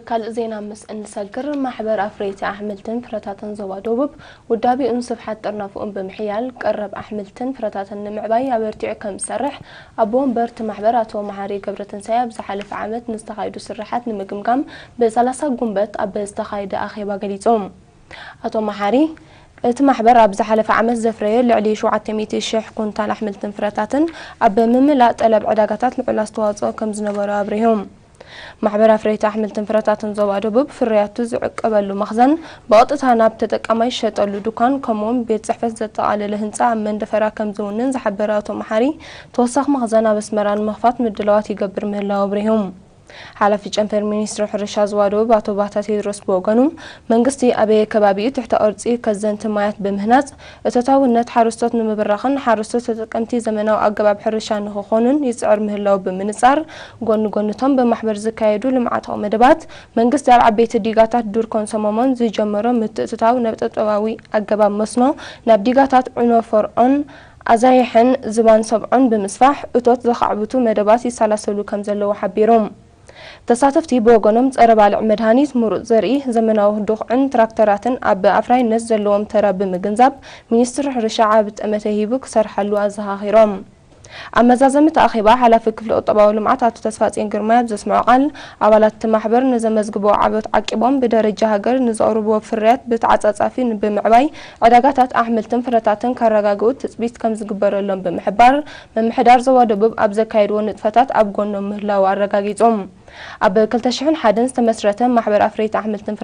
ካልእ ዜና ምስ እንሰግር፣ ማሕበር ኣፍረይቲ ኣሕምልትን ፍረታትን ዞባ ደቡብ ውዳቤኡን ስፍሓት ጥርናፍኡን ብምሕያል፣ ቀረብ ኣሕምልትን ፍረታትን ንምዕባይ ኣበርቲዑ ከም ዝሰርሕ ኣቦ ወንበር እቲ ማሕበር ኣቶ መሓሪ ገብረትንሳኤ ኣብ ዝሓለፈ ዓመት ንዝተኻየዱ ስራሓት ንምግምጋም ብ30 ጉንበት ኣብ ዝተኻየደ ኣኼባ ገሊጾም። ኣቶ መሓሪ፣ እቲ ማሕበር ኣብ ዝሓለፈ ዓመት ዘፍረዮ ልዕሊ ሸውዓተ ሚእቲ ሽሕ ኩንታል ኣሕምልትን ፍረታትን ኣብ ምምላእ ጠለብ ዕዳጋታት ልዑል ኣስተዋጽኦ ከም ዝነበሮ ኣብሪሆም። ማሕበር ኣፍረይቲ ኣሕምልትን ፍረታትን ዞባ ደቡብ ፍርያቱ ዝዕቀበሉ መኽዘን ብቐጥታ ናብ ተጠቃማይ ዝሸጠሉ ድኳን ከምኡውን ቤት ጽሕፈት ዘጠቓለለ ህንጻ ኣብ መንደፈራ ከም ዝውንን ዝሓበረ ኣቶ መሓሪ፣ ተወሳኺ መኽዘን ኣብ ኣስመራ ንምኽፋት ምድላዋት ይገብር ምህላው ኣብሪሆም። ሓላፊ ጨንፈር ሚኒስትሪ ሕርሻ ዞባ ደቡብ ኣቶ ባታ ቴድሮስ ብወገኑ፣ መንግስቲ ኣበየ ከባቢኡ ትሕተ ቅርጺ ከዘንቲ ማያት ብምህናጽ እቶታውነት ሓረስቶት ንምብራኽን ሓረስቶት ተጠቀምቲ ዘመናዊ ኣገባብ ሕርሻ ንኽኾኑን ይጽዕር ምህላው ብምንጻር፣ ጎኒ ጎኒ እቶም ብማሕበር ዝካየዱ ልምዓታዊ መደባት፣ መንግስቲ ኣብ ዓበይቲ ዲጋታት ዱር ኮንሶሞሞን ዝጀመሮ ምትእትታው ነብጠጠባዊ ኣገባብ መስኖ ናብ ዲጋታት ዑኖ ፈርዖን፣ ኣዛይሕን ዝባን ሰብዖን ብምስፋሕ እቶት ዘኻዕብቱ መደባት ይሰላሰሉ ከም ዘለዉ ሓቢሮም። ተሳተፍቲ ብወገኖም ጸረ ባልዕ መድሃኒት፣ ምሩጽ ዘርኢ፣ ዘመናዊ ድኹዕን ትራክተራትን ኣብ ኣፍራይነት ዘለዎም ተራ ብምግንዛብ፣ ሚኒስትሪ ሕርሻ ዓቢ ጠመተ ሂቡ ክሰርሓሉ ኣዘኻኺሮም። ኣብ መዛዘሚ እቲ ኣኼባ ሓላፊ ክፍሊ ቁጠባዊ ልምዓት ኣቶ ተስፋጽዮን ግርማይ ኣብ ዘስምዖ ቃል፣ ኣባላት እቲ ማሕበር ንዘመዝግብዎ ዓወት ዓቂቦም ብደረጃ ሃገር ንዘቕርብዎ ፍርያት ብተዓጻጻፊ ብምዕባይ ዕዳጋታት ኣሕምልትን ፍረታትን ከረጋግኡ ትጽቢት ከም ዝግበረሎም ብምሕባር፣ ምምሕዳር ዞባ ደቡብ ኣብ ዘካየድዎ ንጥፈታት ኣብ ጎኖም ምህላዉ ኣረጋጊጾም። ኣብ ክልተ ሽሕን ሓደን ዝተመስረተ ማሕበር ኣፍረይቲ ኣሕምልትን